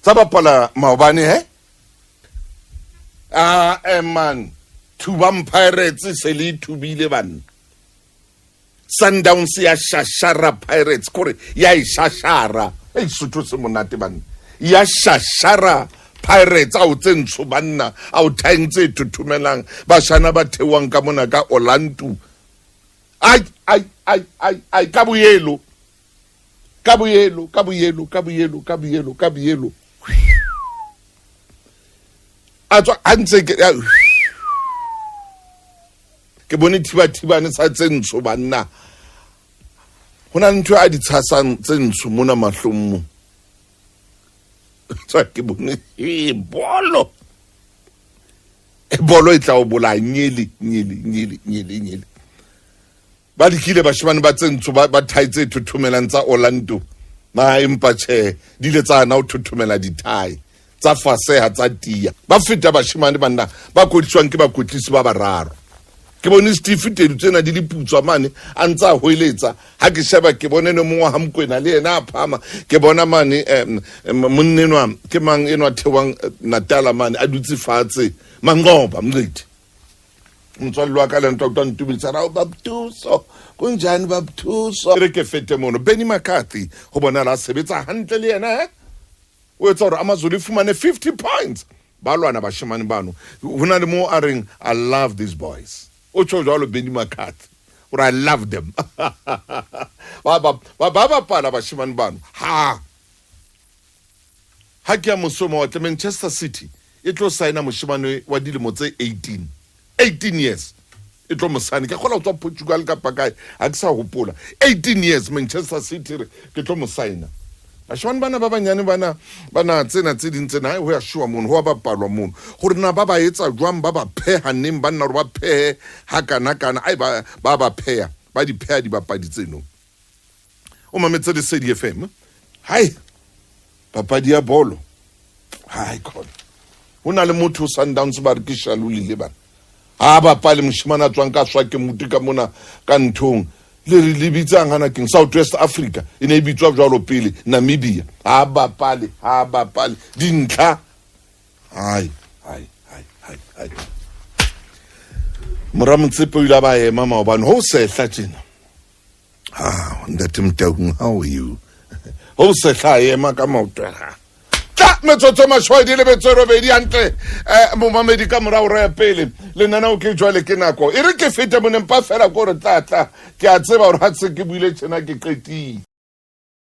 Tsa bapala maobane he? Ah, man. Thubang Pirates se le thubile banna. Sundowns ya shashara Pirates kore ya e shashara. Ei Sotho se monate banna. Ya shashara Pirates a o tse ntsho banna a o thaeng tse thothomelang bashana ba theoang ka mona ka Orlando. Ai ai ai ai ai ka boyelo. Ka boyelo ka boyelo ka boyelo ka boyelo ka boyelo. A tswa a ntse ke ke bone thibathibane sa tse ntsho banna go na le ntho a di tshasang tse ntsho mona mahlong mo tswa ke bone e bolo e bolo e tla o bolaya nyele nyele nyele nyele nyele ba lekile bashimane ba tse ntsho ba thai tse thothomelang tsa orlando na empa tjhe di ile tsa na o thothomela dithai tsa faseha tsa tia ba feta bashimane banna ba kodiswang ke bakotlisi ba bararo ke bone steve tedu tsena di le putswa mane a ntse a hoeletsa ha ke sheba ke bone no mongwe ga mokwena le ena a phama ke bona mane monne enwa ke mang enwa thewang eh, natala mane a dutse fatshe manqoba mncedi motswalle wa ka le ntwa utlwa ntumedisa ra babthuso kunjani babthuso re ke fete mono benny mccarthy go bonala a sebetsa hantle le yena eh o etsa gore amazulu e fumane 50 points ba lwana bashemane bano ho na le mo a reng i love these boys o tsho jwalo benny mccarthy gore i love them ba ba ba bapala bashemane bano ha ha ke ya mosomo wa Manchester City e tlo saena moshemane wa dilemo tse 18 18 years e tlo mosane ke kgola go tswa Portugal kapa kae ha ke sa hopola 18 years Manchester City re ke tlo mo saena bashemane bana ba banyane bana bana tsena tse ding tsena ho ya showa mono ho a bapalwa mono gore na ba ba etsa jwang ba ba pheha neng ba nna gore ba phehe ha kana kana ai ba ba ba pheha ba di pheha dibapadi tseno o mametse lesedi fm hai papadi ya bolo hai khona ho na le motho sundowns ba re ke shaloli le bana ha bapale moshimane a tswang ka swa ke mutu ka mona ka nthong le re le bitsang hana keng south west africa e ne e bitswa jwalo pele namibia ha bapale ha bapale dintlha hai hai hai hai hai mora motsepe o ile a ba ema maobane ho sehla tjena ah ntate motaung how are you ho sehla ema ka maoto ha tla metsotso mashwaedi le metso e robedi hantle um momamedi ka morago re ya pele lenaneo ke jwale ke nako e re ke fete monempa fela ko re tla tla ke a tseba gore ga se ke buile tjena ke qetile.